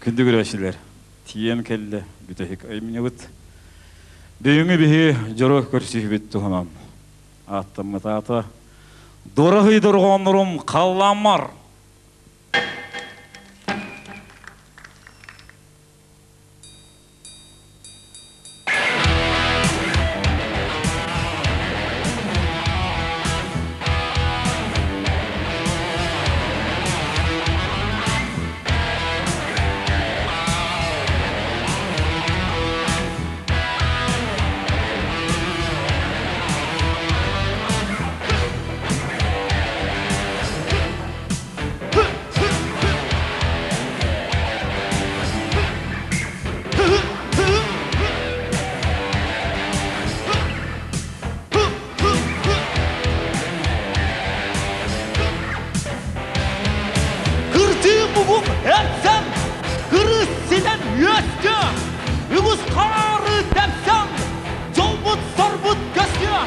Күндү көрөөччүлэр, тиийэн кэллэ бүтэһик айымньыбыт. Бүгүҥҥү биһи дьоро көрсүһүбүт туһунан ааттаммыт аата Дораһый дорҕооннорум халлааммар. Кырдыы мугум эрсэн, кырыс ситэн үөскэ, үгүс хаары тэпсэн, дьолбут-сорбут көскө,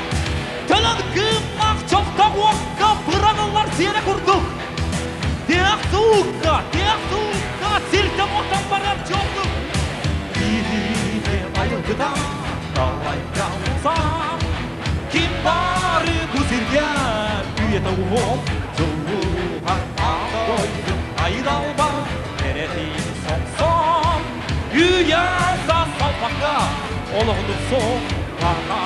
төлөн кыымнаах чохтох уокка быраҕыллар сиэрэ курдук. Тиэх суукка, тиэх суукка сиртэн уоттан барар дьоллук. Киһи айылгыта далайга умсар, ким бары бу сиргэ үйэтэ уһун дьулуһар дойду айдалба кэрэтин сомсон үйэ саас салпакка олоҕун соҕаҕа.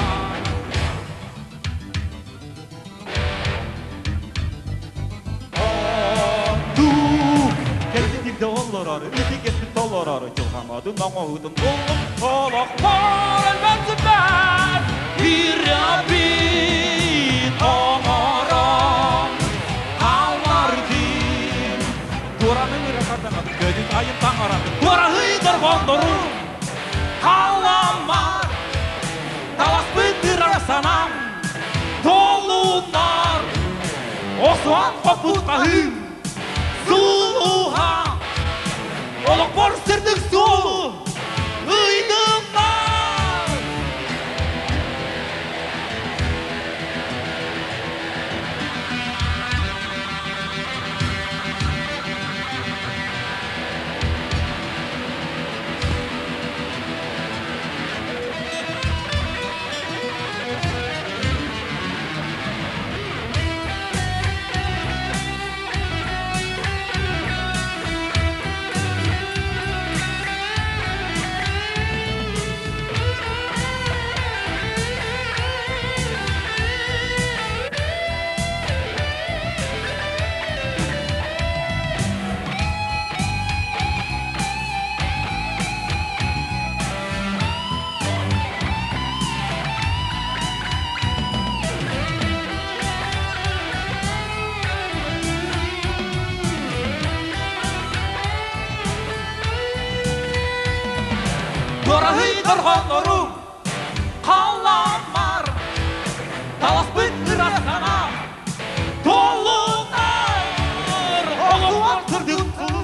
Тук кэлбитирде олорор, ити кеспит толорор, дьылҕамадын оҥоһуутун буллум, олохпор өлбөт Ирабин оҥорон хааллардым. Туораны ырахатаҕын, көдүт айын таҥаратын, туораһый дорҕондорум, халаммар, таласпыт ыра санам, толунар, охсуһан хоппут хаһыым, сулуһа, олохпор сырдык суолу ыйдымнар. Дораһый дорҕооннорум, халлааммар, таласпыт ыра санаам, толунар, олугар сырдык суолу,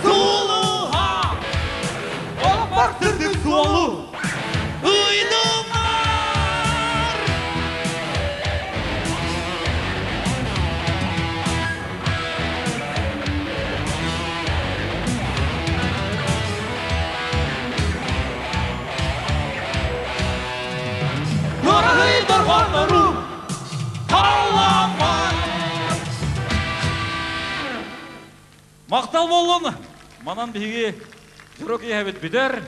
сулуһа, олохпор сырдык суолу, ыйдымар. Дораһый дорҕооннорум, халлааммар. Махтал буоллун! Манан биһиги дьоро киэһэбит бүтэр.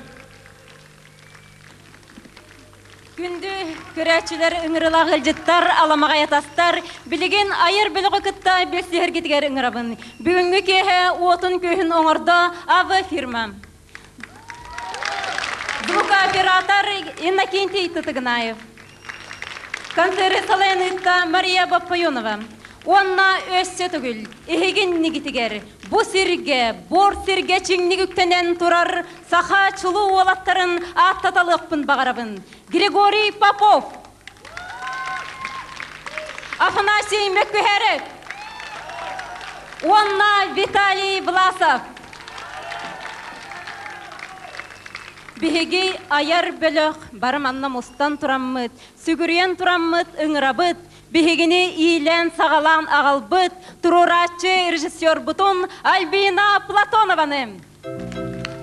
Күндү көрөөччүлэр, ыҥырылаах ыалдьыттар, аламаҕай атастар, билигин айар бөлөҕү кытта билсиһэргитигэр ыҥырабын. Бүгүҥҥү киэһэ уотун-күөһүн оҥордо АВ фирма. Звукооператор Иннокентий Тытыгынаев. Концеры салайан ыытта Мария Баппайонова. Уонна өссө төгүл эһигин нигитигэр бу сиргэ, буор сиргэ чиҥник үктэнэн турар саха чулуу уолаттарын ааттаталыахпын баҕарабын. Григорий Попов, Афанасий Мөккүһэров уонна Виталий Власов. Биһиги айар бөлөх бары манна мустан тураммыт, сүгүрүйэн тураммыт ыҥырабыт, биһигини иилээн-саҕалаан аҕалбыт туруорааччы режиссербутун Альбина Платонованы. Thank you.